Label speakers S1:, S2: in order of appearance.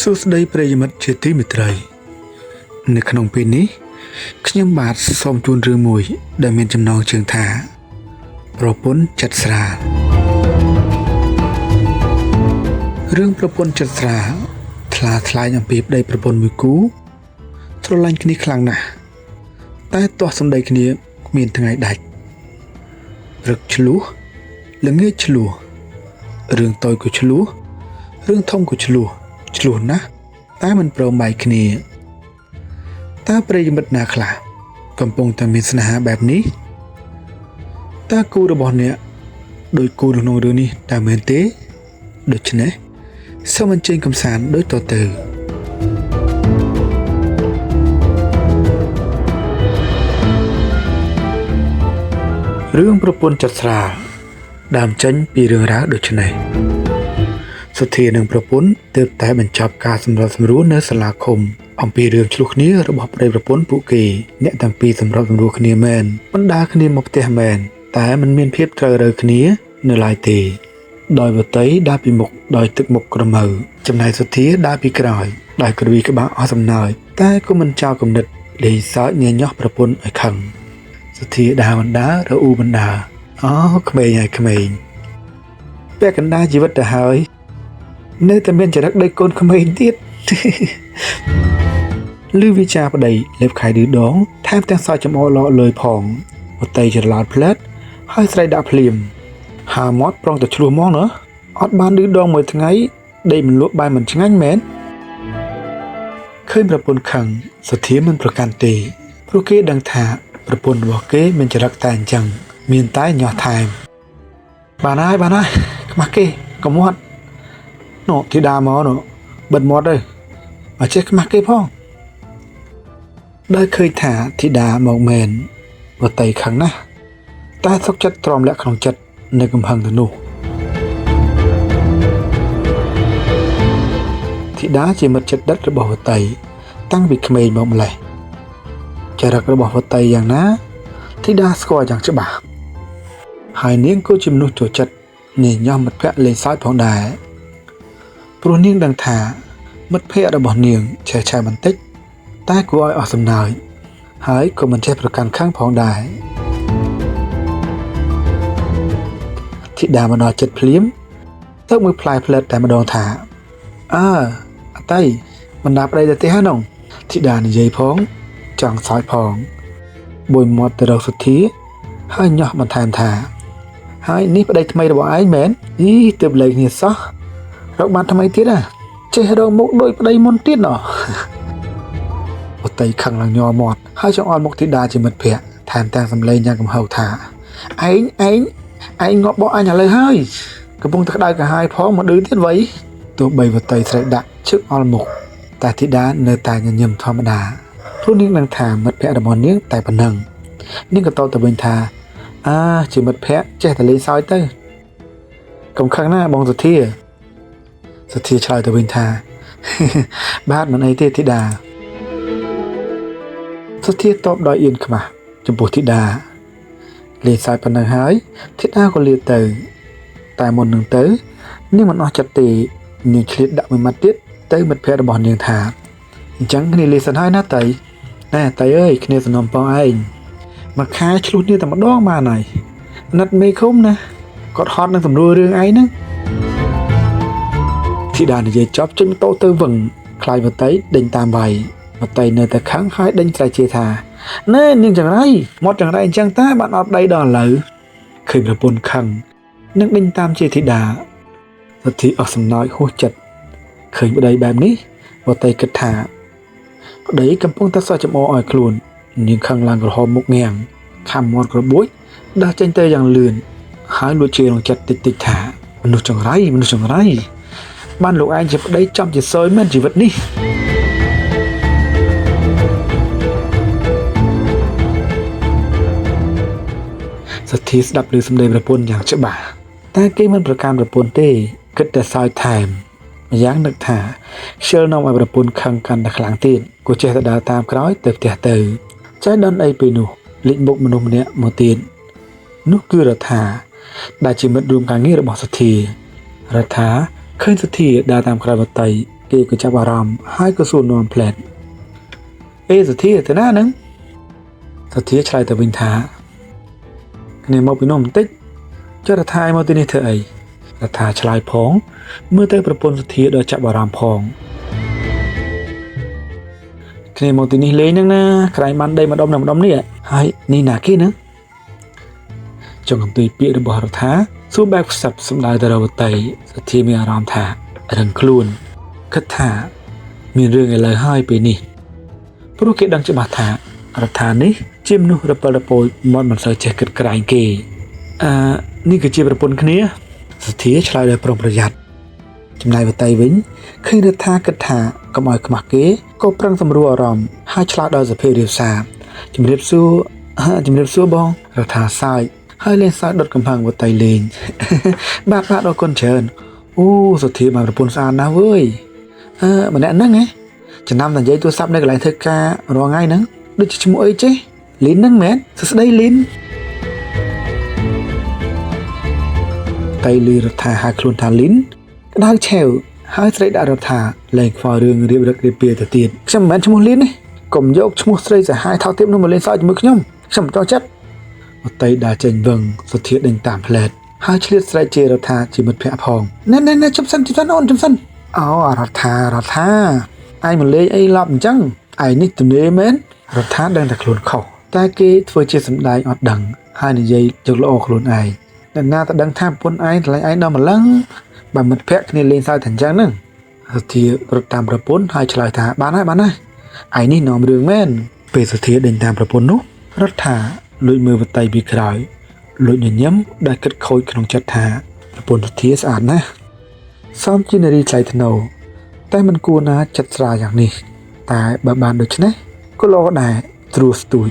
S1: សួស្តីប្រិយមិត្តជាទីមេត្រី នៅក្នុងពេលនេះខ្ញុំបាទសូមជូនរឿងមួយ ដែលមានចំណងជើងថា ប្រពន្ធចិត្តស្រាលរឿងប្រពន្ធចិត្តស្រាលថ្លាថ្លែងអំពីប្តីប្រពន្ធមួយគូស្រឡាញ់គ្នាខ្លាំងណាស់តែទាស់សម្ដីគ្នាគ្មានថ្ងៃដាច់ព្រឹកឆ្លោះល្ងាចឆ្លោះរឿងតូចក៏ឆ្លោះរឿងធំក៏ឆ្លោះឆ្លោះណាស់តែមិនព្រមបែកគ្នាតើប្រិយមិត្តណាខ្លះកំពុងតែមានស្នេហាបែបនេះតើគូរបស់អ្នកដោយគូក្នុងរឿងនេះតើមែនទេដូច្នេះសូមអញ្ជើញកំសាន្តដូចតទៅរឿងប្រពន្ធចិត្តស្រាលដើមចេញពីរឿងរ៉ាវដូចនេះសុធានិងប្រពន្ធទើបតែបញ្ចប់ការសម្របសម្រួលនៅសាលាឃុំអំពីរឿងឆ្លោះគ្នារបស់ប្តីប្រពន្ធពួកគេអ្នកទាំងពីរសម្របសម្រួលគ្នាមែនបណ្ដាគ្នាមកផ្ទះមែនតែមិនមានភាពត្រូវរើគ្នានៅឡើយទេដោយវតីដើរពីមុខដោយទឹកមុខក្រមៅចំណែកសុធាដើរពីក្រោយដោយក្រវីក្បាលអស់សំណើចតែក៏មិនចោលគំនិតលេងសើចញញោះប្រពន្ធឲ្យខឹងសុធាដើរបណ្ដារអ៊ូបណ្ដាអូក្មេងហើយក្មេងពាក់កណ្ដាលជីវិតទៅហើយនៅតែមានចរិតដូចកូនក្មេងទៀតឮវាចាប្តីលេបខៃឌឺដងថែមទាំងសើចចំអកលក់លើយផងវតីច្រឡោតផ្លែតហើយស្រែកដាក់ភ្លាមហាមាត់ប្រងតែឆ្លោះហ្មងណាអត់បានឌឺដងមួយថ្ងៃដេកមិនលក់បាយមិនឆ្ងាញ់មែនឃើញប្រពន្ធខឹងសុធាមិនប្រកាន់ទេព្រោះគេដឹងថាប្រពន្ធរបស់គេមានចរិតតែអញ្ចឹងមានតែញាស់ថែមបានហើយបានហើយខ្មាស់គេកុំមាត់នោះធីតាមកនោះបិទមាត់ទៅអត់ចេះខ្មាស់គេផងដោយឃើញថាធីតាមកមែនវតីខឹងណាស់តែសុខចិត្តទ្រាំលាក់ក្នុងចិត្តនៅកំហឹងទៅនោះធីតាជាមិត្តជិតដិតរបស់វតីតាំងពីក្មេងមកម្លេះចរិតរបស់វតីយ៉ាងណាធីតាស្គាល់យ៉ាងច្បាស់ហើយនាងក៏ជាមនុស្សចូលចិត្តញញោះមិត្តភក្តិលេងសើចផងដែរព្រោះនាងដឹងថាមិត្តភក្តិរបស់នាងឆេះឆាយបន្តិចតែគួរឲ្យអស់សំណើចហើយក៏មិនចេះប្រកាន់ខឹងផងដែរធីតាមកដល់ចិត្តភ្លាមទៅមួយផ្លែផ្លែតតែម្ដងថាអើអតីបណ្ដាប្តីទៅទេហ្នឹងធីតានិយាយផងចង់សើចផងបួយមាត់ទៅរកសុធាហើយញាស់បន្ថែមថាហើយនេះប្តីថ្មីរបស់ឯងមែនអីទើបលែងគ្នាសោះរកបានថ្មីទៀតណាចេះរកមុខដូចប្តីមុនទៀតណោះអតីខឹងឡើងញ័រមាត់ហើយចង្អុលមុខធីតាជាមិត្តភក្តិថែមទាំងសំឡេងយ៉ាងកំហុសថាឯងឯងឯងងាប់បោះអញឥឡូវហើយកំពុងតែក្តៅក្រហាយផងមកឌឺទៀតវៃទោះបីវតីស្រែកដាក់ឈឹកអល់មុខតែធីតានៅតែញញឹមធម្មតាព្រោះនាងដឹងថាមិត្តភក្តិរបស់នាងតែប៉ុណ្ណឹងនាងក៏តបទៅវិញថាអើជាមិត្តភក្តិចេះតែលេងសើចទៅកុំខឹងណាបងសុធាសុធាឆ្លើយទៅវិញថាបាទមិនអីទេធីតាសុធាតបដោយអៀនខ្មាស់ចំពោះធីតាលេងសើចប៉ុណ្ណឹងហើយធីតាក៏លាទៅតែមុននឹងទៅនាងមិនអស់ចិត្តទេនាងឆ្លៀតដាក់មួយម៉ាត់ទៀតទៅមិត្តភក្តិរបស់នាងថាអញ្ចឹងគ្នាលេងសិនហើយណាតៃណែតៃអើយគ្នាសំណុំបងឯងមួយខែឆ្លោះគ្នាតែម្ដងបានហើយណាត់មេឃុំណាគាត់ហត់នឹងសម្រួលរឿងឯងហ្នឹងធីតានិយាយចប់ចេញម៉ូតូទៅវឹងខ្លាចវតីដេញតាមវាយវតីនៅតែខឹងហើយដេញស្រែកជេរថាណែនាងចង្រៃមាត់ចង្រៃអញ្ចឹងតាបានអត់ប្តីដល់ឥឡូវឃើញប្រពន្ធខឹងនឹងដេញតាមជេរធីតាសុធីអស់សំណើចហួសចិត្តឃើញប្តីបែបនេះវតីគិតថាប្តីកំពុងតែសើចចំអកឲ្យខ្លួននាងខឹងឡើងក្រហមមុខងាំងខំមាត់ក្របួចដើរចេញទៅយ៉ាងលឿនហើយលួចជេរក្នុងចិត្តតិចៗថាមនុស្សចង្រៃមនុស្សចង្រៃបានលោកឯងជាប្តីចំជាសយមែនជីវិតនេះសុធាស្ដាប់ឮសម្ដីប្រពន្ធយ៉ាងច្បាស់តែគេមិនប្រកាន់ប្រពន្ធទេគិតតែសើចថែមម្យ៉ាងនឹកថាខ្ជិលនាំឲ្យប្រពន្ធខឹងកាន់តែខ្លាំងទៀតក៏ចេះតែដើរតាមក្រោយទៅផ្ទះទៅចៃដន្យអីពេលនោះលេចមុខមនុស្សម្នាក់មកទៀតនោះគឺរដ្ឋាដែលជាមិត្តរួមការងាររបស់សុធារដ្ឋាឃើញសុធាដើរតាមក្រោយវតី គេក៏ចាប់អារម្មណ៍ហើយក៏សួរនាំផ្លែតអេសធាទៅណាហ្នឹងសធាឆ្លើយទៅវិញថាគ្នាមកពីនោះបន្តិចចុះរដ្ឋាឯងមកទីនេះធ្វើអីរដ្ឋាឆ្លើយផងមើលទៅប្រពន្ធសធាដ៏ចាប់អារម្មណ៍ផងគ្នាមកទីនេះលេងហ្នឹងណាក្រែងបានដីម្ដុំនៅម្ដុំនេះហើយនេះណាគេហ្នឹងចុងកំទុយពាក្យរបស់រដ្ឋាសួរបែបខ្សឹបសម្ដៅទៅរកវតីសធាមានអារម្មណ៍ថារឹងខ្លួនគិតថាមានរឿងឥឡូវហើយពេលនេះព្រោះគេដឹងច្បាស់ថារដ្ឋានេះជាមនុស្សរពិលរពោចមាត់មិនសូវចេះគិតក្រែងគេអឺនេះគឺជាប្រពន្ធគ្នាសធាឆ្លើយដោយប្រុងប្រយ័ត្នចំណែកវតីវិញឃើញរដ្ឋាគិតថាកុំឲ្យខ្មាស់គេក៏ប្រឹងសម្រួលអារម្មណ៍ហើយឆ្លើយដោយសុភាពរាបសារជំរាបសួរជំរាបសួរបងរដ្ឋាសើចហើយលេងសើចដុតកំផឹងវតីលេងបាទបាទអរគុណច្រើនអូសធាបានប្រពន្ធស្អាតណាស់វើយអឺម្នាក់ហ្នឹងហ៎ចំណាំតែនិយាយទូរស័ព្ទនៅកន្លែងធ្វើការរាល់ថ្ងៃហ្នឹងដូចជាឈ្មោះអីចេះលីនហ្នឹងមែនសួស្ដីលីនតៃលីរដ្ឋាហៅខ្លួនថាលីនក្តៅឆេវហើយស្រីដាក់រដ្ឋាលែងខ្វល់រឿងរៀបរឹករៀបពាទៅទៀតខ្ញុំមិនមែនឈ្មោះលីនទេកុំយកឈ្មោះស្រីសាហាយថោកទាបនោះមកលេងសើចជាមួយខ្ញុំខ្ញុំមិនចង់ចិត្តវតីដើរចេញវឹងសុធាដេញតាមផ្លែតហើយឆ្លៀតស្រែកជេររដ្ឋាជាមិត្តភក្តិផងណែណែជប់សិនជប់សិនអូនជប់សិនអូរដ្ឋារដ្ឋាឯងមកលេងអីឡប់អញ្ចឹងឯងនេះទំនេរមែនរដ្ឋាដឹងតែខ្លួនខុសតែគេធ្វើជាសម្ដែងអត់ដឹងហើយនិយាយយកល្អខ្លួនឯងអ្នកណាទៅដឹងថាប្រពន្ធឯងថ្លៃឯងដល់ម្លឹងបើមិត្តភក្តិគ្នាលេងសើចតែអញ្ចឹងហ្នឹងសុធារត់តាមប្រពន្ធហើយឆ្លើយថាបានហើយបានហើយឯងនេះនាំរឿងមែនពេលសុធាដេញតាមប្រពន្ធនោះរដ្ឋាលួចមើលវតីពីក្រោយលួចញញឹមដែលគិតខូចក្នុងចិត្តថាប្រពន្ធសុធាស្អាតណាស់សមជានារីថ្លៃថ្នូរតែមិនគួរណាចិត្តស្រាលយ៉ាងនេះតែបើបានដូច្នេះក៏ល្អដែរត្រួសស្ទួយ